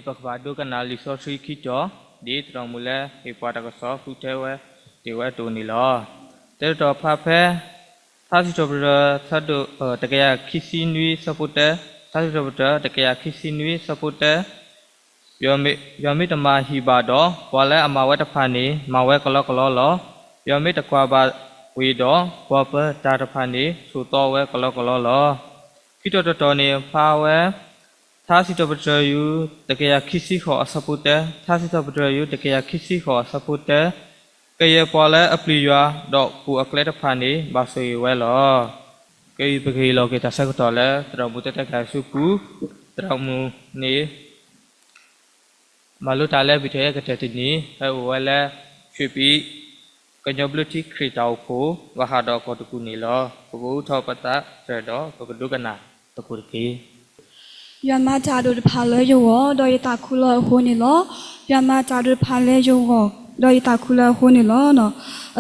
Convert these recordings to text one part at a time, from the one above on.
ပကဘၣ်ဒိကနၣ်လံာ်စီဆှံခံတီၤ, ဒ်သရိာ်မုၣ်လၢဟ့ၣ်ပှၤတၢ်ကစီၣ်ဃုထၢဝဲတ့ၢ်ဝဲအသိးန့ၣ်လီၤ. တၢ်ကစီၣ်ဖးဖဲ ထါစံးထီၣ်ပတြၢၤ တကယၤခံဆံနွံဆၢဖိတၢ, ထါစံးထီၣ်ပတြၢၤ တကယၤခံဆံနွံဆၢဖိတၢ, ယွၤမ့ၢ်တမၤဟံၣ်ဘၣ်ဒီး ပှၤလၢအမၤဝဲတဖၣ်န့ၣ် မၤဝဲကလီကလီလီၤ. ယွၤမ့ၢ်တကွၢ်ဘၣ်ဝ့ၢ်ဒီး ပှၤပၢၤတၢ်တဖၣ်န့ၣ် ဆိးသီဝဲကလီကလီလီၤ. ခံတီၤတတီၤန့ၣ် ဖးဝဲ ထါစံးထီၣ်ပတြၢၤ ယူၤ တကယၤခံဆံဃိးအဆၢဖိတၢ, ထါစံးထီၣ်ပတြၢၤ ယူၤ တကယၤခံဆံဃိးအဆၢဖိတၢ, ကယဲၢ်ပှၤလၢအပျံၤယွၤ ဒီးပိာ်အကျဲတဖၣ်န့ၣ် ဘၣ်ဆိၣ်ဂ့ၤဝဲလီၤ. ကဲအံၤ ပကဟ့ၣ်လီၤက့ၤတၢ်ဆၢကတီၢ်လၢ သရိာ်မုၣ်တဲတၢ်ကဲၣ်အစုပူၤ, သရိာ်မုၣ်န့ၣ် မၤလိတၢ်လၢ ဘံၣ်ထၢၣ် ကတၢၢ်တနံၤ ဖဲအိၣ်ဝဲလၢ ရွှေပြည် ကညီဘျၢထံခရံာ်တၢ်အိၣ်ဖှိၣ် ဂီၤဟးဒီးကီၢ်တကူၣ်န့ၣ်လီၤ. ပကအိးထီၣ်ပသးတၢၢ်ဒီး ပကဒိကနၣ်သကိးတက့ၢ်. ယွၤမၤတၢ်ဒိၣ်တဖၣ်လၢယဂီၢ် ဒီးယသးခုလၢအဃိန့ၣ်လီၤ. ယွၤမၤတၢ်ဒိၣ်တဖၣ်လၢယဂီၢ် ဒီးယသးခုလၢအဃိန့ၣ်လီၤ.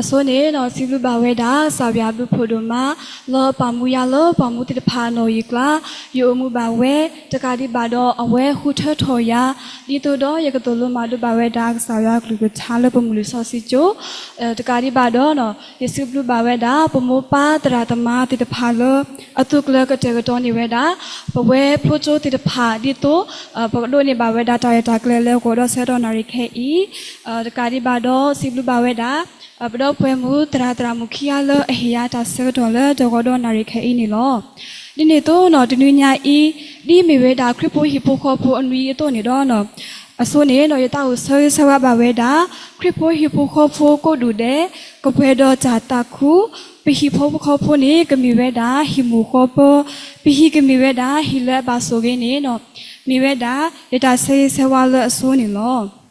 အဆိန့ၣ်ဒီး စံးဘျုးဘၣ်ဝဲဒၣ် ကစၢ်ယွၤဘျုးဖှိၣ်ဒိၣ်မး လၢပာ်မူယၤလၢပှၤမူသ့ၣ်တဖၣ်အနီၣ်ဂံၢ်အကျါ, ယအိၣ်မူဘၣ်ဝဲ, တကးဒံးဘၣ်ဒီး အဝဲဃုထၢထီၣ်ယၤ, ဒ်သိးဒီးယကသိၣ်လိမၤဒိးဘၣ်ဝဲဒၣ် ကစၢ်ယွၤကလုၢ်ကထါလၢပမုၢ်လၢ်စီဆှံကၠိ, တကးဒံးဘၣ်ဒီး ယစံးဘျုးဘၣ်ဝဲဒၣ် ပမိၢ်ပၢ်သရၣ်သမါသ့ၣ်တဖၣ်လၢ အသုးကျၢၤကတဲာ်ကတီၤန့ၢ်ဝဲဒၣ် ပဝဲဖျိကၠိသ့ၣ်တဖၣ် ဒ်သိး ပကဒိးန့ၢ်ဘၣ်ဝဲဒၣ်တၢ်ရဲၣ်တၢ်ကျဲၤလၢဂီၤဒီးဆၢကတီၢ်နၣ်ရံၣ်ခဲအံၤ, တကးဒံးဘၣ်ဒီး စံးဘျုးဘၣ်ဝဲဒၣ် ပဒီပုၢ်ဝဲၢ်မုၣ်သရၣ်သရၣ်မုၣ်ခံဂၤလၢအဟ့ၣ်ယၤတၢ်ဆၢကတီၢ်လၢ တဂီၤဒီးနၣ်ရံၣ်ခဲအံၤန့ၣ်လီၤ. ဒ်န့ၣ်အသိးန့ၣ် တနွံညါအံၤ ဒ်မ့ၢ်ဝဲဒၣ်ခရံာ်ဖိဟံၣ်ဖိဃီဖိအနွံအသိးန့ၣ်ဒီး အဆိန့ၣ်ဒီး ယသးအိၣ်ဆၢဂ့ၤဆၢဝါဘၣ်ဝဲဒၣ် ခရံာ်ဖိဟံၣ်ဖိဃီဖိကိးဒူၣ်ဒဲး ကပှဲၤဒီးတၢ်သးခု, ပဟံၣ်ဖိဃီဖိန့ၣ် ကမ့ၢ်ဝဲဒၣ်ဟံၣ်မုၢ်ဃီပၢ, ပဟံၣ်ကမ့ၢ်ဝဲဒၣ်ဟံၣ်လၢအဘၣ်ဆိၣ်ဂ့ၤန့ၣ်ဒီး မ့ၢ်ဝဲဒၣ်ယတၢ်ဆၢဂ့ၤဆၢဝါလၢအဆိန့ၣ်လီၤ.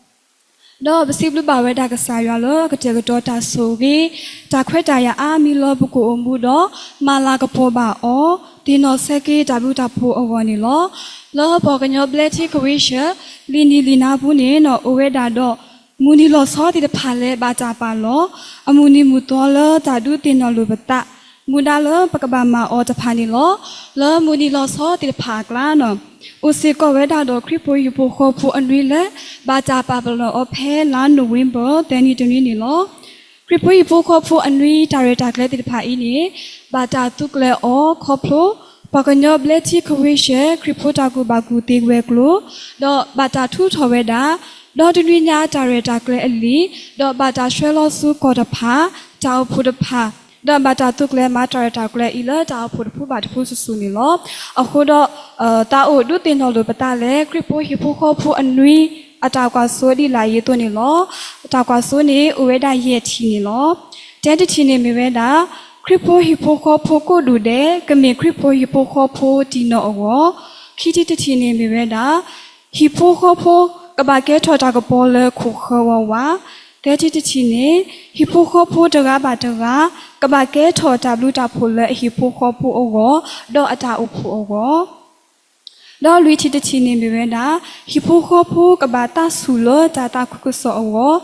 ဒီးပစံးဘျုးဘၣ်ဝဲဒၣ်ကစၢ်ယွၤလၢအကတဲာ်ကတီၤတၢ်ဆိၣ်ဂ့ၤ, တၢ်ခွဲးတၢ်ယာ်အါမံၤလၢပကအိၣ်မူဒီး မၤလၤကပီၤဘၣ်အီၤ, သ့ၣ်နီၣ်ဆၢက့ၤတၢ်ဘျုးတၢ်ဖှိၣ်အဂီၢ်န့ၣ်လီၤ. လၢပှၤကညီဘျၢထံခဝ့ၡၢၣ် လံာ်နံၣ်လံာ်နါပူၤန့ၣ်ဒီး အိၣ်ဝဲဒၣ်ဒီး မုၢ်နံၤလီၤဆီသ့ၣ်တဖၣ်လၢဘၣ်တၢ်ပာ်လီၤ, အမုၢ်နံၤမုၢ်သီလၢတၢ်ဒုးသ့ၣ်နီၣ်လိာ်ပသး, မူဒါလၢပကဘၣ်မၤအီၤတဖၣ်န့ၣ်လီၤ. လၢမုၢ်နံၤလီၤဆီသ့ၣ်တဖၣ်အကျါန့ၣ် အိၣ်စ့ၢ်ကီးဝဲဒၣ်ဒီးခရံာ်ဖိဟံၣ်ဖိဃီဖိအနွံလၢ ဘၣ်တၢ်ပာ်ပနီၣ်အီၤဖဲလါနိၣ်ဝ့ဘၢၣ် သၢနံၤတနွံန့ၣ်လီၤ. ခရံာ်ဖိဟံၣ်ဖိဃီဖိအနွံတၢ်ရဲၣ်တၢ်ကျဲၤသ့ၣ်တဖၣ်အံၤန့ၣ် ဘၣ်တၢ်သုးကျဲၤအီၤခီဖျိ ပှၤကညီဘျၢထံခဝ့ၡၢၣ် ခရံာ်ဖိတၢ်ကူၣ်ဘၣ်ကူၣ်သ့ဝဲၤကျိၤ, ဒီးဘၣ်တၢ်ထုးထီၣ်ဝဲဒၣ် ဒီတနွံညါတၢ်ရဲၣ်တၢ်ကျဲၤအလံာ်, ဒီးဘၣ်တၢ်ဆှၢလီၤဆူကီၢ်တဖၣ် တၢ်အိၣ်ဖှိၣ်တဖၣ်, ဒီးဘၣ်တၢ်သုးကျဲၤမၤတၢ်ရဲၣ်တၢ်ကျဲၤအံၤလၢတၢ်အိၣ်ဖှိၣ်တဖုဘၣ်တဖုစုာ်စုာ်န့ၣ်လီၤ. အဃိဒီး သးအိၣ်ဒုးသ့ၣ်နီၣ်လိာ်ပသးလၢ ခရံာ်ဖိဟံၣ်ဖိဃီဖိအနွံ အတၢ်ကွၢ်စိဒ်လာ်အံၤအသိးန့ၣ်လီၤ. တၢ်ကွၢ်စိန့ၣ် အိၣ်ဝဲဒၣ်ယဲၢ်ထံၣ်န့ၣ်လီၤ. တၢတထံၣ်န့ၣ်မ့ၢ်ဝဲဒၣ် ခရံာ်ဖိဟံၣ်ဖိဃီဖိကိးဒူၣ်ဒဲး ကမ့ၢ်ခရံာ်ဖိဟံၣ်ဖိဃီဖိတံၢ်နီၣ်အဂီၢ်, ခံထံၣ်တထံၣ်န့ၣ်မ့ၢ်ဝဲဒၣ် ဟံၣ်ဖိဃီဖိကဘၣ်ကဲထီၣ်တၢ်ကပီၤလၢခိၣ်ဃၢဝးဝး, သၢထံၣ်တထံၣ်န့ၣ် ဟံၣ်ဖိဃီဖိတဂၤဘၣ်တဂၤ ကဘၣ်ကဲထီၣ်တၢ်ဘျုးတၢ်ဖှိၣ်လၢအဟံၣ်ဖိဃီဖိအဂီၢ် ဒီးအတၢ်အိၣ်ဖှိၣ်အဂီၢ် ဒီးလွံၢ်ထံၣ်တထံၣ်န့ၣ်မ့ၢ်ဝဲဒၣ် ဟံၣ်ဖိဃီဖိကဘၣ်သးဆူၣ်လၢတၢ်သးခုကစီၣ်အဂီၢ်,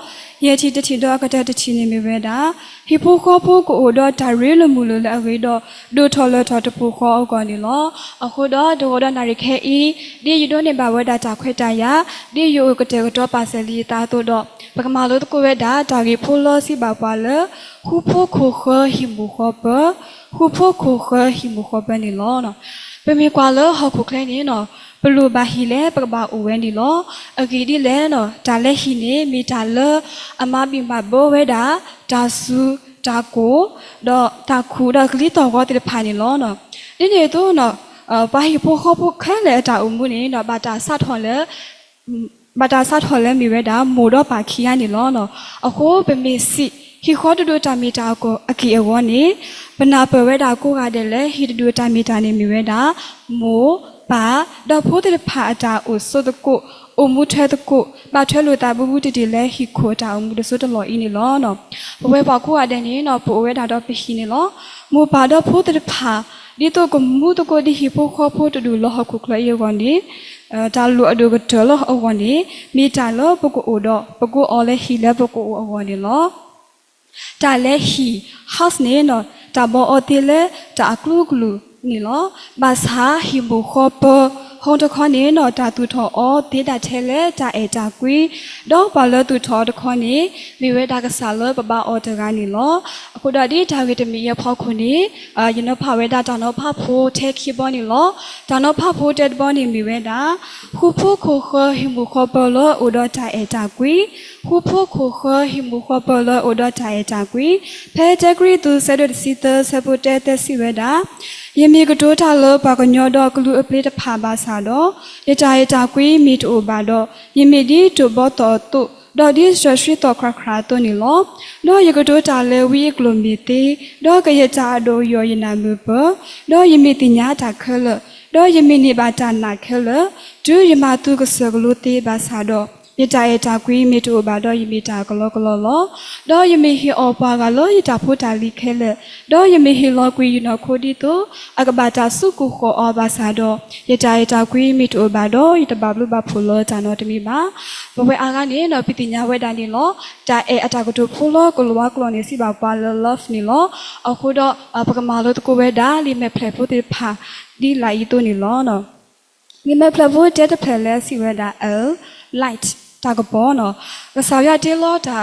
ယဲၢ်ထံၣ်တထံၣ်ဒီးအကတၢၢ်တထံၣ်န့ၣ်မ့ၢ်ဝဲဒၣ် ဟံၣ်ဖိဃီဖိကအိၣ်ဒီးတၢ်ရ့လိာ်မုာ်လိာ်လၢအဂ့ၤဒီး ဒိၣ်ထီၣ်လၢထီၣ်တပူၤဃီအဂီၢ်န့ၣ်လီၤ. အဃိဒီးတဂီၤဒီးနၣ်ရံၣ်ခဲအံၤ ဒ်ယဒိးန့ၢ်ဘၣ်ဝဲဒၣ်တၢ်ခွဲးတၢ်ယာ် ဒ်ယအိၣ်ကတဲာ်ကတီၤပာ်စၢၤလံယသးအသိးဒီး ပကမၤလိသကိးဝဲဒၣ်တၢ်ဂ့ၢ်ဖိလၢစံးဘၣ်ပှၤလၢ ဃူဖိခိၣ်ဃၢဟံၣ်မုၢ်ဃီပၢၤ, ဃူဖိခိၣ်ဃၢဟံၣ်မုၢ်ဃီပၢၤန့ၣ်လီၤ. ပမ့ၢ်ကွၢ်လၢဟီၣ်ခိၣ်ချၢန့ၣ် ပလိၣ်ဘၣ်ဟံၣ်လၢပကဘၣ်အိၣ်ဝဲန့ၣ်လီၤ. အဂ့ၢ်ဒ်လဲၣ်န့ၣ် တၢ်လၢဟံၣ်န့ၣ် မ့ၢ်တၢ်လၢအမၤဘံၣ်မၤဘၢဝဲဒၣ် တၢ်စူၤတၢ်ကိၢ် ဒီးတၢ်ခူၣ်ဒီးကလံၤသီၣ်ဂီၤသ့ၣ်တဖၣ်န့ၣ်လီၤ. ဒ်န့ၣ်အသိး ပှၤဟံၣ်ဖိဃီဖိခဲလၢာ်အတၢ်အိၣ်မူန့ၣ် ဘၣ်တၢ်စးထီၣ်လၢ ဘၣ်တၢ်စးထီၣ်လၢမ့ၢ်ဝဲဒၣ် မိၢ်ဒီးပၢ်ခံဂၤန့ၣ်လီၤ. အဃိပမ့ၢ်စံး ဟံၣ်ဃီတဒိၣ်တၢ်မ့ၢ်တၢ်အကီၢ်အက့ၢ်အဂီၢ်န့ၣ် ပနၢ်ပၢၢ်ဝဲဒၣ်ကိးဂၤဒဲးလၢ ဟံၣ်တဒိၣ်တၢ်မ့ၢ်တၢ်န့ၣ်မ့ၢ်ဝဲဒၣ် မိၢ်ပၢ် ဒီးဖိသ့ၣ်တဖၣ်အတၢ်အိၣ်ဆိးသကိး အိၣ်မူထွဲသကိး ဘၣ်ထွဲလိာ်သးဘူးဘူးတံၢ်တံၢ်လၢဟံၣ်ခိၣ်အတၢ်အိၣ်မူတစိၢ်တလီၢ်အံၤန့ၣ်လီၤ. ပဝဲပှၤကိးဂၤဒဲးန့ၣ် ပအိၣ်ဝဲဒၣ်ဒီးပဟံၣ်န့ၣ်လီၤ. မိၢ်ပၢ်ဒီးဖိသ့ၣ်တဖၣ် ဒ်သိးကမူသကိးဒ်ဟံၣ်ဖိဃီဖိတဒူၣ်လၢဟီၣ်ခိၣ်ချၢအံၤအဂီၢ်န့ၣ် တၢ်လိၣ်အဒိၣ်ကတၢၢ်လၢအဂီၢ်န့ၣ် မ့ၢ်တၢ်လၢပကအိၣ်ဒီး ပကိးအီၤလၢဟံၣ်လၢပကအိၣ်အဂီၢ်န့ၣ်လီၤ. တၢ်လၢဟံၣ် house န့ၣ် တၢ်ဘီအီၤသ့လၢတၢ်အကျိၤအကျိၤန့ၣ်လီၤ. ဘၣ်ဆၣ်ဟံၣ်မုၢ်ဃီပၢၤ ဟီၣ်ခိၣ်တခီန့ၣ်ဒီး တၢ်သူၣ်ထီၣ်အီၤသ့ဒၣ်ထဲလဲၣ် တၢ်အဲၣ်တၢ်ကွံ, ဒီးပှၤလၢသူၣ်ထီၣ်အီၤတခီန့ၣ် မ့ၢ်ဝဲဒၣ်ကစၢ်လၢပဘါအီၤတဂၤန့ၣ်လီၤ. အဃိဒီးဒ်တၢ်ဂ့ၢ်တမံၤအံၤအဖီခိၣ်န့ၣ် ယနီၤဖးဝဲဒၣ်တၢ်နီၤဖးဖိထဲခံဘီန့ၣ်လီၤ. တၢ်နီၤဖးဖိတဲတဘီန့ၣ်မ့ၢ်ဝဲဒၣ် ဃူဖိးခိၣ်ဃၢၤဟံၣ်မုၢ်ဃီပၢၤလၢအိၣ်ဒီးတၢ်အဲၣ်တၢ်ကွံ, ဃူဖိးခိၣ်ဃၢၤဟံၣ်မုၢ်ဃီပၢၤလၢအိၣ်ဒီးတၢ်အဲၣ်တၢ်ကွံ, ဖဲတၢကရံၣ်သူးဆၢဒိၣ်တဆံသၢဆၢဖိတၢတဲစံးဝဲဒၣ် ယမ့ၢ်ကတိၤတၢ်လၢပှၤကညီဒီးကလူးအပျ့ၤတဖၣ်ဘၣ်ဆၣ်ဒီး, ယတၢ်အဲၣ်တၢ်ကွံမ့ၢ်တအိၣ်ဘၣ်ဒီး, ယမ့ၢ်ဒ်တိၢ်ဘီသီၣ်အသိး, ဒီးဒ်စီဆှံသီၣ်ခရၣ်ခရၣ်အသိးန့ၣ်လီၤ. ဒီးယကတိၤတၢ်လၢဝံအကျိာ်မ့ၢ်သ့, ဒီးကယဲၢ်တၢ်အဒိၣ်အယိာ်ယနၢ်မုာ်ပၢၢ်, ဒီးယမ့ၢ်သ့ၣ်ညါတၢ်ခဲလၢာ်, ဒီးယမ့ၢ်န့ၢ်ဘၣ်တၢ်နာ်ခဲလၢာ်, တုၤယမၤသူကစၢၢ်ကလိသ့ဘၣ်ဆၣ်ဒီး, ယတၢ်အဲၣ်တၢ်ကွံမ့ၢ်တအိၣ်ဘၣ်ဒီးယမ့ၢ်တၢ်ကလီကလီလီၤ. ဒီးယမ့ၢ်ဟ့ၣ်အီၣ်ပှၤဂၤလၢယတၢ်ဖိတၢ်လံၤခဲလၢာ်, ဒီးယမ့ၢ်ဟ့ၣ်လီၤကွံာ်ယနီၢ်ခိဒ်သိး အကဘၣ်တၢ်စူးကိၢ်ဃီၣ်အီၤဘၣ်ဆၣ်ဒီး, ယတၢ်အဲၣ်တၢ်ကွံမ့ၢ်တအိၣ်ဘၣ်ဒီး ယတဘၣ်ဘျုးဘၣ်ဖှိၣ်လၢတၢ်နီတမံၤဘၣ်. ပဝဲအါဂၤန့ၣ်ဒီး ပသ့ၣ်ညါဝဲဒၣ်န့ၣ်လီၤ. တၢ်အဲၣ်အတၢ်ကတိၤဖိလၢကလံးဝါကျိာ်န့ၣ် စံးဘၣ်ပှၤလၢ love န့ၣ်လီၤ. အဃိဒီး ပကမၤလိသကိးဝဲဒၣ် လံာ်မဲာ်ဖျၢၣ်ဖိသ့ၣ်တဖၣ် ဒ်လာ်အံၤအသိးန့ၣ်လီၤ. လံာ်မဲာ်ဖျၢၣ်ဖိတဲတဖျၢၣ်လၢစံးဝဲဒၣ် L, light, တၢ်ကပီၤန့ၣ်, ကစၢ်ယွၤတ့လီၤတၢ်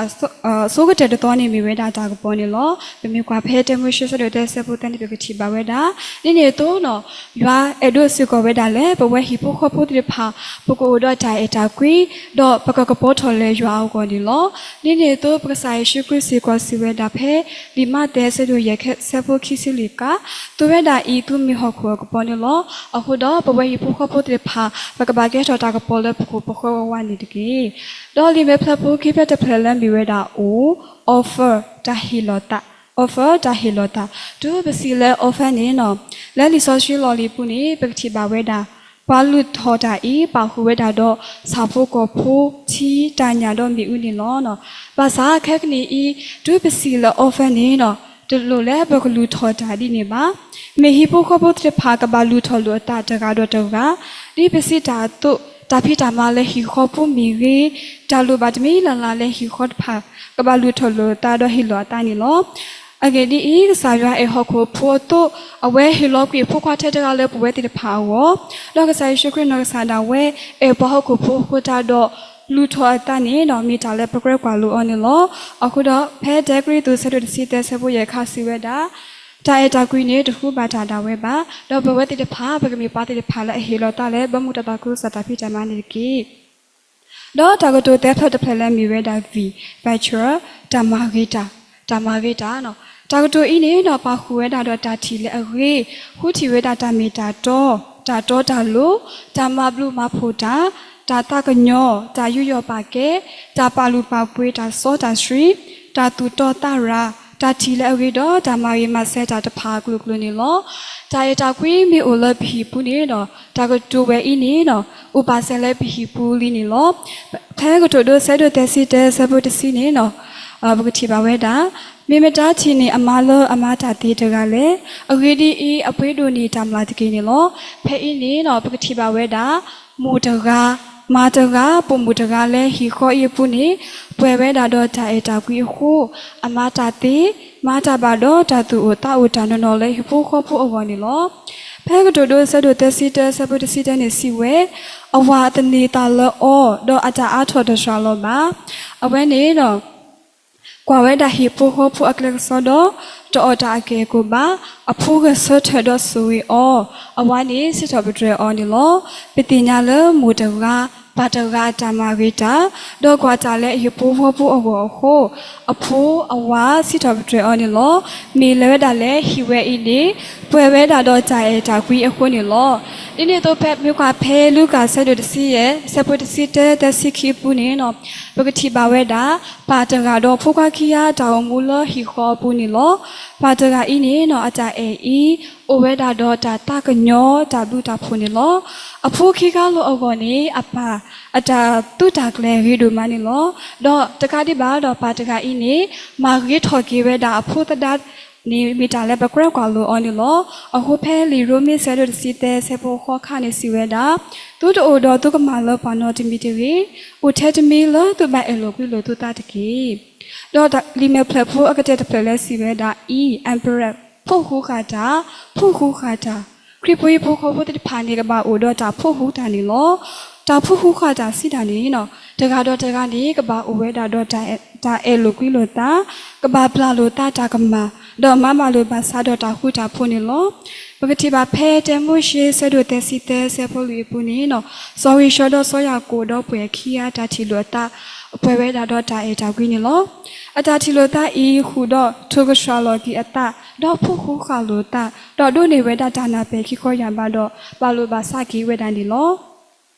အဆိကတၢၢ်တသီန့ၣ်မ့ၢ်ဝဲဒၣ်တၢ်ကပီၤန့ၣ်လီၤ. ပမ့ၢ်ကွၢ်ဖဲတၢမိၤၡ့ဆၢဒိၣ်တၢဆၢဖိသၢန့ၣ် ပကထံၣ်ဘၣ်ဝဲဒၣ်, ဒ်န့ၣ်အသိးန့ၣ်, ယွၤအဲၣ်ဒိးစ့ၢ်ကီးဝဲဒၣ်လၢ ပဝဲဟံၣ်ဖိဃီဖိသ့ၣ်တဖၣ် ပကအိၣ်ဒီးတၢ်အဲၣ်တၢ်ကွံ, ဒီးပကကပီၤထီၣ်လၢယွၤအဂီၢ်န့ၣ်လီၤ. ဒ်န့ၣ်အသိး ပကစၢ်ယ့ၣ်ၡူးခရံာ်စ့ၢ်ကီးစံးဝဲဒၣ်ဖဲ လံာ်မးသဲဆၢဒိၣ်ယဲၢ်ဆၢဖိခံဆံလွံၢ်ကါ, သိးဝဲဒၣ်အံၤ သုမ့ၢ်ဟီၣ်ခိၣ်အကပီၤန့ၣ်လီၤ. အဃိဒီး ပဝဲဟံၣ်ဖိဃီဖိသ့ၣ်တဖၣ် ပကဘၣ်ကဲထီၣ်တၢ်ကပီၤလၢပခိၣ်ပဃၢၤဝဲဝဲန့ၣ်တက့ၢ်. ဒီးလံာ်မဲာ်ဖျၢၣ်ဖိခံဖျၢၣ်တဖျၢၣ်လၢမ့ၢ်ဝဲဒၣ် O, offer, တၢ်ဟ့ၣ်လီၤသး, offer, တၢ်ဟ့ၣ်လီၤသး, တုၤပစံးလၢ offer န့ၣ်န့ၣ်, လၢလံာ်စီဆှံလီၢ်လံၤပူၤန့ၣ် ပကထံၣ်ဘၣ်ဝဲဒၣ် ပှၤလုၢ်ထီၣ်တၢ်အံၤ ပာ်ဃုာ်ဝဲဒၣ်ဒီး ဆၣ်ဖိကီၢ်ဖိ, ထံ, တၢ်ညၣ်ဒီးမ့ၣ်အူန့ၣ်လီၤ. ဘၣ်ဆၣ်ခဲကနံၣ်အံၤ တုၤပစံးလၢ offer န့ၣ်န့ၣ်, တလိၣ်လၢပကလုၢ်ထီၣ်တၢ်ဒ်န့ၣ်ဘၣ်. မ့ၢ်ဟံၣ်ဖိဃီဖိသ့ၣ်တဖၣ်ကဘၣ်လုၢ်ထီၣ်လိာ်အသးတဂၤဒီးတဂၤ, ဒ်ပစံးတၢ်အသိး, တၢ်ဖံးတၢ်မၤလၢဟံၣ်ဃီပူၤမ့ၢ်ဂ့ၤ, တၢ်လိၣ်ဘၣ်တမံၤလၢ်လၢ်လၢဟံၣ်ဃီတဖၣ် ကဘၣ်လုၢ်ထီၣ်လိာ်အသးဒီးဟ့ၣ်လီၤအသးန့ၣ်လီၤ. အဂ့ၢ်ဒ်အံၤ, ကစၢ်ယွၤအဲၣ်ဟီၣ်ခိၣ်ဖိအသိး, အဝဲဟ့ၣ်လီၤကွံာ်အဖိခွါထဲတဂၤလၢပဝဲသ့ၣ်တဖၣ်အဂီၢ်, ဒီးကစၢ်ယ့ၣ်ၡူးခရံာ်နီၢ်ကစၢ်ဒၣ်ဝဲ အဲၣ်ပှၤဟီၣ်ခိၣ်ဖိအဃိသတးဒီး လုၢ်ထီၣ်အသးန့ၣ်ဒီး မ့ၢ်တၢ်လၢပကြၢးကွၢ်လိအီၤန့ၣ်လီၤ. အဃိဒီး ဖဲတၢကရံၣ်သူးဆၢဒိၣ်တဆံသၢဆၢဖိယဲၢ်ခါစံးဝဲဒၣ်, တၢ်အဲၣ်တၢ်ကွံန့ၣ် တဃုဘၣ်တၢ်ဒၣ်ဝဲဘၣ်, ဒီးပဝဲသ့ၣ်တဖၣ် ပကမ့ၢ်ပှၤသ့ၣ်တဖၣ်လၢအဟ့ၣ်လီၤသးလၢ ဘၢမုာ်တၢ်သးခုကစီၣ်တၢ်ဖံးတၢ်မၤန့ၣ်တက့ၢ်. ဒီးတၢ်ကတိၤသၢဖျၢၣ်တဖျၢၣ်လၢမ့ၢ်ဝဲဒၣ် V, virtue, တၢ်မၤဂ့ၤတၢ်, တၢ်မၤဂ့ၤတၢ်န့ၣ်, တၢ်ကတိၤအံၤန့ၣ်ဒီး ပာ်ဃုာ်ဝဲဒၣ်ဒီးတၢ်ထံၣ်လၢအဂ့ၤ, ဃုထံၣ်ဝဲဒၣ်တၢ်မ့ၢ်တၢ်တီ, တၢ်တီတၢ်လိၤ, တၢ်မၤဘျုးမၤဖှိၣ်တၢ်, တၢ်သးကညီၤ, တၢ်ယူးယီၣ်ပာ်ကဲ, တၢ်ပာ်လုၢ်ပာ်ပှ့ၤ, တၢ်စီတၢ်ဆှံ, တၢ်သူၣ်တီသးရၤ, တၢ်ထံၣ်လၢအဂ့ၤဒီး တၢ်မၤဂ့ၤမၤစဲၤတၢ်တဖၣ်အကလုာ်ကလုာ်န့ၣ်လီၤ. တၢ်အဲၣ်တၢ်ကွံမ့ၢ်အိၣ်လၢပဟံၣ်ပူၤန့ၣ်ဒီး တၢ်ကတိၤဝဲအံၤန့ၣ်ဒီး အိၣ်ပာ်စဲၤလၢပဟံၣ်ပူၤလံန့ၣ်လီၤ. ဖဲကတိၤဒိဆၢဒိၣ်သၢဆံတၢဆၢဖိတဆံန့ၣ်ဒီး ပကထံၣ်ဘၣ်ဝဲဒၣ်, မ့ၢ်မတၤထံၣ်န့ၢ်အမါလၢအမၤတၢ်သ့တဂၤလဲၣ်. အဂ့ၢ်ဒ်အံၤ, အပှ့ၤဒိၣ်န့ၢ်တၢ်မျၢ်တက့ၢ်န့ၣ်လီၤ. ဖဲအံၤန့ၣ်ဒီး ပကထံၣ်ဘၣ်ဝဲဒၣ် မိၢ်တဂၤ, မါတဂၤ, ပိာ်မုၣ်တဂၤလၢဟံၣ်ဃီအံၤအပူၤန့ၣ် ပှဲၤဝဲဒၣ်ဒီးတၢ်အဲၣ်တၢ်ကွံအဃိ, အမၤတၢ်သ့, မၤတၢ်ဘၣ်ဒီးတၢ်သူၣ်အိၣ်သးအိၣ်တၢ်နီၢ်နီၢ်လၢဟံၣ်ဖိဃီဖိအဂီၢ်န့ၣ်လီၤ. ဖဲကတိၤဒိဆၢဒိၣ်သၢဆံတၢဆၢဖိတဆံတၢန့ၣ်စံးဝဲ, အဝၤအသန့ၤသးလၢအီၤ, ဒီးအတၢ်အါထီၣ်တစှၤလီၤဘၣ်. အဝဲန့ၣ်ဒီး ကွၢ်ဝဲဒၣ်ဟံၣ်ဖိဃီဖိအကျဲကစီဒီ, တအီၣ်တၢ်အက့ၢ်အဂီၤဘၣ်, အဖိဂဲၤဆၢထၢၣ်ဒီးဆိၣ်ဂ့ၤအီၤ, အဝၤန့ၣ် စံးထီၣ်ပတြၢၤအီၤန့ၣ်လီၤ. ပသ့ၣ်ညါလၢမိၢ်တဂၤ, ပၢ်တဂၤအတၢ်မၤဂ့ၤတၢ်, ဒီးကွၢ်တၢ်လၢအဟံၣ်ဖိဃီဖိအဂီၢ်အဃိ, အဖိအဝၤစံးထီၣ်ပတြၢၤအီၤန့ၣ်လီၤ. မ့ၢ်လၢဝဲဒၣ်လၢဟံၣ်ဝဲအံၤန့ၣ် ပှဲၤဝဲဒၣ်ဒီးတၢ်အဲၣ်တၢ်ကွံအဃိန့ၣ်လီၤ. ဒ်န့ၣ်အသိးဖဲမ့ၢ်ကွၢ်ဖဲလူၤကၣ်ဆၢဒိၣ်တဆံယဲၢ် ဆၢဖိတဆံတၢ သၢဆံခံအပူၤန့ၣ် ပကထံၣ်ဘၣ်ဝဲဒၣ် ပၢ်တဂၤဒီးဖိခွါခံဂၤတၢ်အိၣ်မူလၢဟံၣ်ဃီအပူၤန့ၣ်လီၤ. ပၢ်တဂၤအံၤန့ၣ် အတၢ်အဲၣ်အံၤ အိၣ်ဝဲဒၣ်ဒီးတၢ်သးကညီၤတၢ်ဘျုးတၢ်ဖှိၣ်န့ၣ်လီၤ. အဖိခံဂၤလီၤအဂီၢ်န့ၣ် အပၢ်အတၢ်သူတၢ်ကျဲၤဂ့ၤဒိၣ်မးန့ၣ်လီၤ. ဒီးတကးဒံးဘၣ်ဒီးပၢ်တဂၤအံၤန့ၣ် မၤဂ့ၤထီၣ်က့ၤဝဲဒၣ်အဖိသဒါ န့ၣ်မ့ၢ်တၢ်လၢပကြၢးကွၢ်လိအီၤန့ၣ်လီၤ. အဃိဖဲလံာ်ရိမ့ၤဆၢဒိၣ်တဆံသၢဆၢဖိဃိးခါန့ၣ်စံးဝဲဒၣ်, သုတအိၣ်ဒီးသုကမၢ်လၢပှၤနီတမံၤတဂ့ၤ, အိၣ်ထဲတမံၤလၢသုဘၣ်အဲၣ်လိာ်ကွံလိာ်သုသးတက့ၢ်. ဒီးလံာ်မဲာ်ဖျၢၣ်ဖိအကတၢၢ်တဖျၢၣ်လၢစံးဝဲဒၣ် E, emperor, ဖိၣ်ဃူဃာ်တၢ်, ဖိၣ်ဃူဃာ်တၢ် ခရံာ်ဖိဟံၣ်ဖိဃီဖိသ့ၣ်တဖၣ်န့ၣ် ကဘၣ်အိၣ်ဒီးတၢ်ဖှိၣ်ဃူတၢ်န့ၣ်လီၤ. တၢ်ဖှိၣ်ဃူဃာ်တၢ်စံးတၢ်န့ၣ် တဂၤဒီးတဂၤန့ၣ် ကဘၣ်အိၣ်ဝဲဒၣ်ဒီးတၢ်အဲၣ်လိာ်ကွံလိာ်သး, ကဘၣ်ပျၢ်လိာ်သးတၢ်ကမၣ်, ဒီးမၤဘၣ်လိာ်ဘၣ်စးဒီးတၢ်ဃူတၢ်ဖိးန့ၣ်လီၤ. ပကထံၣ်ဘၣ်ဖဲတၢမိၤၡ့ဆၢဒိၣ်သၢဆံသၢဆၢဖိလွံၢ်အပူၤန့ၣ် စီၤဧ့ၡီၤဒီးစီၤယၤကိာ်ဒီပုၢ်ဝဲၢ်ခံဂၤ တၢ်ထံၣ်လိာ်အသး ပှဲၤဝဲဒၣ်ဒီးတၢ်အဲၣ်တၢ်ကွံန့ၣ်လီၤ. အတၢ်ထံၣ်လိာ်သးအံၤ ဃုာ်ဒီးထိၣ်ကဆှၣ်လီၤက့ၤအသး, ဒီးဖှိၣ်ဃူဃာ်လိာ်သး, ဒီးဒိးန့ၢ်ဝဲဒၣ်တၢ်နၢ်ပၢၢ်ခံခီယၢ်ဘးဒီး ဘၣ်လိာ်ဘၣ်စးက့ၤဝဲဒၣ်န့ၣ်လီၤ.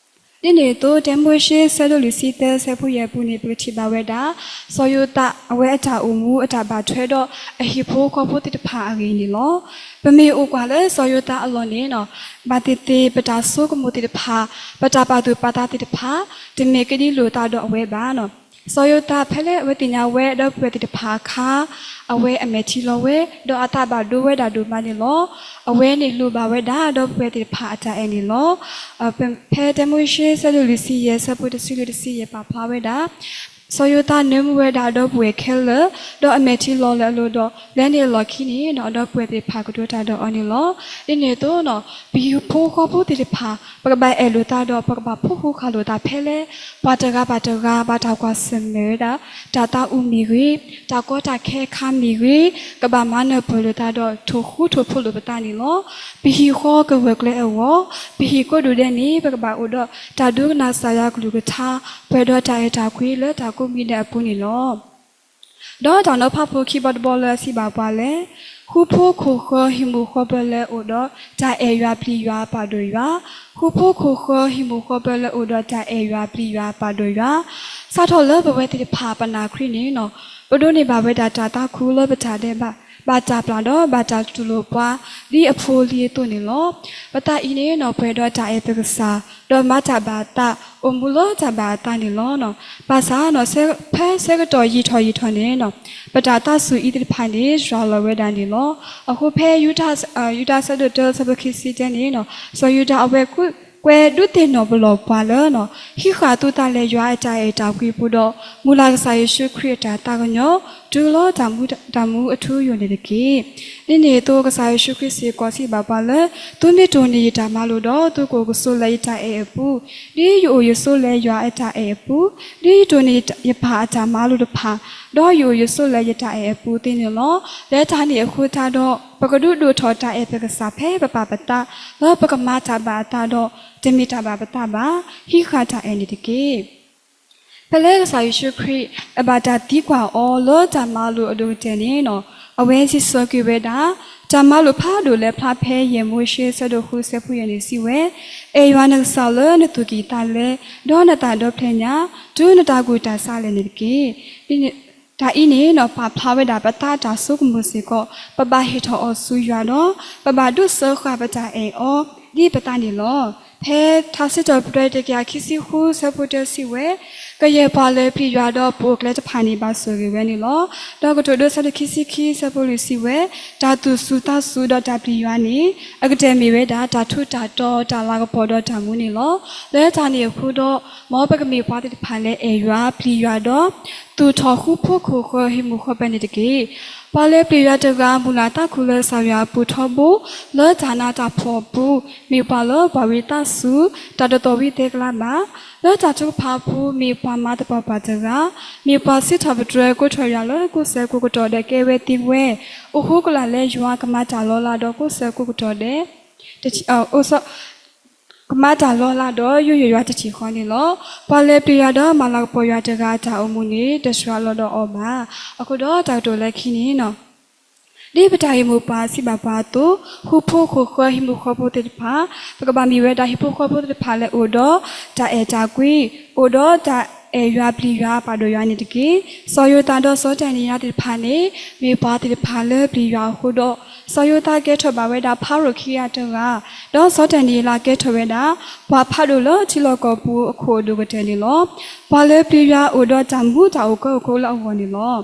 ဒ်န့ၣ်အသိး တၢမိၤၡ့ဆၢဒိၣ်လွံၢ်ဆံသၢဆၢဖိယဲၢ်အပူၤန့ၣ် ပကထံၣ်ဘၣ်ဝဲဒၣ် စီၤယိၤသးအဝဲအတၢ်အိၣ်မူအတၢ်ဘၣ်ထွဲဒီးအဟံၣ်ဖိဃီဖိသ့ၣ်တဖၣ်အဂ့ၢ်န့ၣ်လီၤ. ပမ့ၢ်အိၣ်ကွၢ်လၢစီၤယိၤသးအလီၢ်န့ၣ် ဘၣ်သ့ၣ်သ့ၣ် ပတၢ်ဆိကမိၣ်သ့ၣ်တဖၣ်, ပတၢ်ပာ်သူၣ်ပာ်သးသ့ၣ်တဖၣ် တမ့ၢ်ကဒ်လိာ်သးဒီးအဝဲဘၣ်. စီၤယိၤသးဖဲလၢအဝဲသ့ၣ်ညါဝဲဒီပုၢ်ဝဲၢ်သ့ၣ်တဖၣ်အခါ အဝဲအမဲာ်ထံလီၤဝဲ ဒီးအသးဘၣ်ဒိဝဲဒၣ်ဒိၣ်မးန့ၣ်လီၤ. အဝဲန့ၣ်လိၣ်ဘၣ်ဝဲဒၣ်ဒီပုၢ်ဝဲၢ်သ့ၣ်တဖၣ်အတၢ်အဲၣ်န့ၣ်လီၤ. ဖဲတၢမိၤၡ့ဆၢဒိၣ်လွံၢ်ဆံယဲၢ်ဆၢဖိတဆံလွံၢ်တဆံယဲၢ်ပာ်ဖျါဝဲဒၣ် စီၤယိၤသးနၢမူဝဲဒၣ်ဒီပုၢ်ဝဲၢ်ခဲလၢာ်, ဒီးအမဲာ်ထံလီၤလၢအလိၤဒီး လၢန့ၣ်အလီၢ်ခံန့ၣ် ဒီပုၢ်ဝဲၢ်သ့ၣ်တဖၣ်ကတိၤတၢ်ဒီးအီၤန့ၣ်လီၤ. ဒ်န့ၣ်အသိး ပဟံၣ်ဖိဃီဖိသ့ၣ်တဖၣ် ပကဘၣ်အဲၣ်လိာ်သးဒီးပကဘၣ်ဖှိၣ်ဃူဃာ်လိာ်သးဖဲလဲၣ်, ပှၤတဂၤဘၣ်တဂၤ ဘၣ်တၢ်ကွၢ်ဆၢၣ်မဲာ်ဝဲဒၣ် တၢ်သးအုးမ့ၢ်ဂ့ၤ, တၢ်ကီတၢ်ခဲအခါမ့ၢ်ဂ့ၤ, ကဘၣ်မၤနၢၤပၢၢ်လိာ်သးဒီးထိၣ်ဃူထိၣ်ဖိးလိာ်ပသးန့ၣ်လီၤ. ပဟံၣ်ဃီကဂၢၢ်ကျၢၤအဂီၢ်, ပဟံၣ်ကိးဒူၣ်ဒဲးန့ၣ် ပကဘၣ်အိၣ်ဒီးတၢ်ဒိကနၣ်ကစၢ်ယွၤကလုၢ်ကထါ ပှဲၤဒီးတၢ်အဲၣ်တၢ်ကွံလၢတၢ်ကိးမံၤဒဲးအပူၤန့ၣ်လီၤ. ဒီးတၢ်နီၤဖးဖိခံဘီတဘီလၢအစံးဘၣ်ပှၤလဲၣ်, ဃူဖိးခိၣ်ဃၢၤဟံၣ်မုၢ်ဃီပၢၤလၢအိၣ်ဒီးတၢ်အဲၣ်ယွၤပျံၤယွၤပာ်ဒိၣ်ယွၤ, ဃူဖိးခိၣ်ဃၢၤဟံၣ်မုၢ်ဃီပၢၤလၢအိၣ်ဒီးတၢ်အဲၣ်ယွၤပျံၤယွၤပာ်ဒိၣ်ယွၤ, စးထီၣ်လၢပဝဲသ့ၣ်တဖၣ်ပနာ်ခရံာ်န့ၣ် ပဒိးန့ၢ်ဘၣ်ဝဲဒၣ်တၢ်သးခုလၢပတၢ်ဒဲးဘး, ဘၣ်တၢ်ပျၢ်ဒီးဘၣ်တၢ်တူၢ်လိာ်ပှၤ ဒ်အဖိအလံၤအသိးန့ၣ်လီၤ. ပသးအံၤန့ၣ် ပှဲၤဒီးတၢ်အဲၣ်ပကစၢ်, ဒီးမၤတၢ်ဘၣ်အသး, အိၣ်မူလၢတၢ်ဘၣ်အသးန့ၣ်လီၤ. ဘၣ်ဆၣ် ဖဲဆၢကတီၢ်ယံာ်ထီၣ်ယံာ်ထီၣ်န့ၣ် ပတၢ်သးစူၤအံၤသ့ၣ်တဖၣ်န့ၣ် စှၤလီၤဝဲဒၣ်န့ၣ်လီၤ. အဃိဖဲ ယူဒၤဆၢဒိၣ်တၢ ဆၢဖိခံဆံတၢန့ၣ် စီၤယူဒၤအဝဲကွဲးဒုးသ့ၣ်နီၣ်ပလီၢ်ပှၤလၢ ဟံးဃာ်သုသးလၢယွၤအတၢ်အဲၣ်တၢ်ကွံအပူၤဒီး မုၢ်လၢ်ကစၢ်ယ့ၣ်ၡူးခရံာ်အတၢ်သးကညီၤ တုၤလီၤတၢ်မူအထူအယိာ်န့ၣ်တက့ၢ်. ဒ်န့ၣ်အသိး ကစၢ်ယ့ၣ်ၡူးခရံာ်စ့ၢ်ကီးစံးဘၣ်ပှၤလၢ သုမ့ၢ်တိၢ်န့ၢ်ယတၢ်မၤလိာ်ဒီး သုကအိၣ်ကဆိးလၢယတၢ်အဲၣ်အပူၤ, ဒ်ယအိၣ်ယဆိးလၢယွၤအတၢ်အဲၣ်အပူၤ, ဒ်ယတိၢ်န့ၢ်ယပၢ်အတၢ်မၤလိာ်တဖၣ်, ဒီးယအိၣ်ယဆိးလၢယတၢ်အဲၣ်အပူၤသ့န့ၣ်လီၤ. လၢတၢ်န့ၣ်အဃိသတးဒီး ပကဒုးဒိၣ်ထီၣ်တၢ်အဲၣ်ပကစၢ်ဖဲပပာ်ပသး, လၢပကမၤတၢ်ဘၣ်အသးဒီး တမ့ၢ်တၢ်ဘၣ်ပသးဘၣ်. ဟံးဃာ်တၢ်အဲၣ်န့ၣ်တက့ၢ်. ဖဲလၢကစၢ်ယ့ၣ်ၡူးခရံာ် အဘၣ်တၢ်သံကွၢ်အီၤလၢတၢ်မၤလိာ်အဒိၣ်ကတၢၢ်န့ၣ် အဝဲစံးဆၢက့ၤဝဲဒၣ် တၢ်မၤလိာ်ဖးဒိၣ်လၢဖျါဖဲယဲၢ်မိၤၡ့ဆၢဒိၣ်ဃုဆၢဖိယဲၢ်န့ၣ်စံးဝဲ, အဲၣ်ယွၤနကစၢ်လၢနသူၣ်ကံၢ်သးလဲ, ဒီးနသးဒီဖျၢၣ်ညါ, တုၤနတၢ်ကူၣ်တၢ်ဆးလဲၣ်န့ၣ်တက့ၢ်. တၢ်အံၤန့ၣ် ပာ်ဖျါဝဲဒၣ်ပသးတၢ်ဆိကမိၣ်စ့ၢ်ကီး, ပဘၣ်ဟ့ၣ်ထီၣ်အီၤဆူယွၤဒီး ပဘၣ်ဒုးစၢဃာ်ပတၢ်အဲၣ်အီၤ ဒ်ပသးန့ၣ်လီၤ. ဖဲထါစံးထီၣ်ပတြၢၤတကယၤခံဆံဃုဆၢဖိတၢစံးဝဲ, ကယဲၢ်ပှၤလၢပျံၤယွၤဒီးပိာ်အကျဲတဖၣ်န့ၣ် ဘၣ်ဆိၣ်ဂ့ၤဝဲန့ၣ်လီၤ. ဒီးကတိၤဒိဆၢဒိၣ်ခံဆံခံဆၢဖိလွံၢ်စံးဝဲ, တၢ်သူၣ်စူၤသးစူၤဒီးတၢ်ပျံၤယွၤန့ၣ် အကတၢၢ်မ့ၢ်ဝဲဒၣ်တၢ်ထူးတၢ်တီၤ, တၢ်လၤကပီၤဒီးတၢ်မူန့ၣ်လီၤ. လၢတၢ်န့ၣ်အဃိဒီး မ်ပကမ့ၢ်ပှၤသ့ၣ်တဖၣ်လၢအဲၣ်ယွၤပျံၤယွၤဒီး သူၣ်ထီၣ်ဃူဖိးခိၣ်ဃၢၤဟံၣ်မုၢ်ဃီပၢၤန့ၣ်တက့ၢ်. ပှၤလၢပျံၤယွၤတဂၤ မုၢ်လၢ်သးခုလၢကစၢ်ယွၤအပူၤထီဘိ, လၢတၢ်နးတၢ်ဖှီၣ်အပူၤ, မ့ၢ်ပှၤလၢပှၤဝံသးစူၤ, တၢ်တသီၣ်ဝံသဲကျါဘၣ်, လၢတၢ်ထုကဖၣ်အပူၤ မ့ၢ်ပှၤမၤသပှၢ်ပှၢ်တဂၤ, မ့ၢ်ပှၤစံးထီၣ်ပတြၢၤကိးထီၣ်ယွၤလၢကိးဆၢကိးကတီၢ်ဒီးကဲဝဲသ့ဝဲ, အိၣ်ဃိကလာ်လၢယွၤကမၤတၢ်လီၤလးဒီးကိးဆၢကိးကတီၢ်ဒဲး ကမၤတၢ်လီၤလးဒီးယူးယီၣ်ယွၤတထံၣ်ဃီန့ၣ်လီၤ. ပှၤလၢပျံၤယွၤဒီးမၤလၤကပီၤယွၤတဂၤအတၢ်အိၣ်မူန့ၣ် တစှၤလီၤဒီးအီၤဘၣ်. အဃိဒီးတၢ်ကတိၤလၢခံန့ၣ် ဒ်ပတၢ်ဂ့ၢ်မိၢ်ပှၢ်စံးဘၣ်ပှၤအသိး, ဃူဖိးခိၣ်ဃၢၤဟံၣ်မုၢ်ဃီဖိသ့ၣ်တဖၣ်, ပကဘၣ်မ့ၢ်ဝဲဒၣ်ဟံၣ်ဖိဃီဖိသ့ၣ်တဖၣ်လၢအိၣ်ဒီးတၢ်အဲၣ်တၢ်ကွံ, အိၣ်ဒီးတၢ်အဲၣ်ယွၤပျံၤယွၤပာ်ဒိၣ်ယွၤန့ၣ်တက့ၢ်. စီၤယိၤသးဒီးစီၤတၢ်နံၤယၤသ့ၣ်တဖၣ်န့ၣ် မ့ၢ်ပှၤသ့ၣ်တဖၣ်လၢပျံၤယွၤအဃိဒီး, စီၤယိၤသးကဲထီၣ်ဘၣ်ဝဲဒၣ်ဖၤရိၤခံဂၤတဂၤ, ဒီးစီၤဒၤနံးယ့လးကဲထီၣ်ဝဲဒၣ် ပှၤဖးဒိၣ်လၢထံလီၢ်ကီၢ်ပူၤအခိၣ်အဒိၣ်ကတၢၢ်န့ၣ်လီၤ. ပှၤလၢပျံၤယွၤအိၣ်ဒီးတၢ်မူတၢ်အိၣ်ကၢအိၣ်ခိးလၢအဂီၢ်န့ၣ်လီၤ.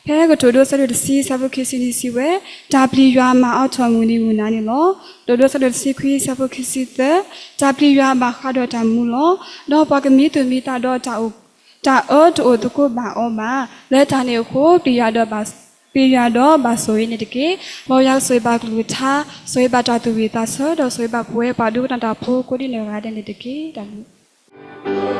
ဖဲကတိၤဒိဆၢဒိၣ်တဆံဆၢဖိခံဆံန့ၣ်စံးဝဲ, တၢ်ပျံၤယွၤမၤအါထီၣ်မုၢ်နံၤမုၢ်နၤန့ၣ်လီၤ. ကတိၤဒိဆၢဒိၣ်တဆံခွံဆၢဖိခံဆံသၢ, တၢ်ပျံၤယွၤဘၣ်ဃးဒီးတၢ်မူလီၤ. ဒီးပှၤကမံသူၣ်မံသးဒီးတၢ်အၢတအိၣ်သကိးဘၣ်အီၤဘၣ်. လၢတၢ်န့ၣ်အဃိ ပျံၤယွၤဒီးဘၣ် ပျံၤယွၤဒီးဘၣ်ဆိၣ်ဂ့ၤန့ၣ်တက့ၢ်. မ်ယွၤကဆိၣ်ဂ့ၤဘၣ်ကလုၢ်ကထါ, ဆိၣ်ဂ့ၤဘၣ်တၢ်သူၣ်ဝံၣ်သးဆၢ, ဒီးဆိၣ်ဂ့ၤဘၣ်ပဝဲပှၤဒိကနၣ်တၢ်ဖိကိးဒံနီၢ်ဂၤဒဲးန့ၣ်တက့ၢ်. တၢ်ဘျုး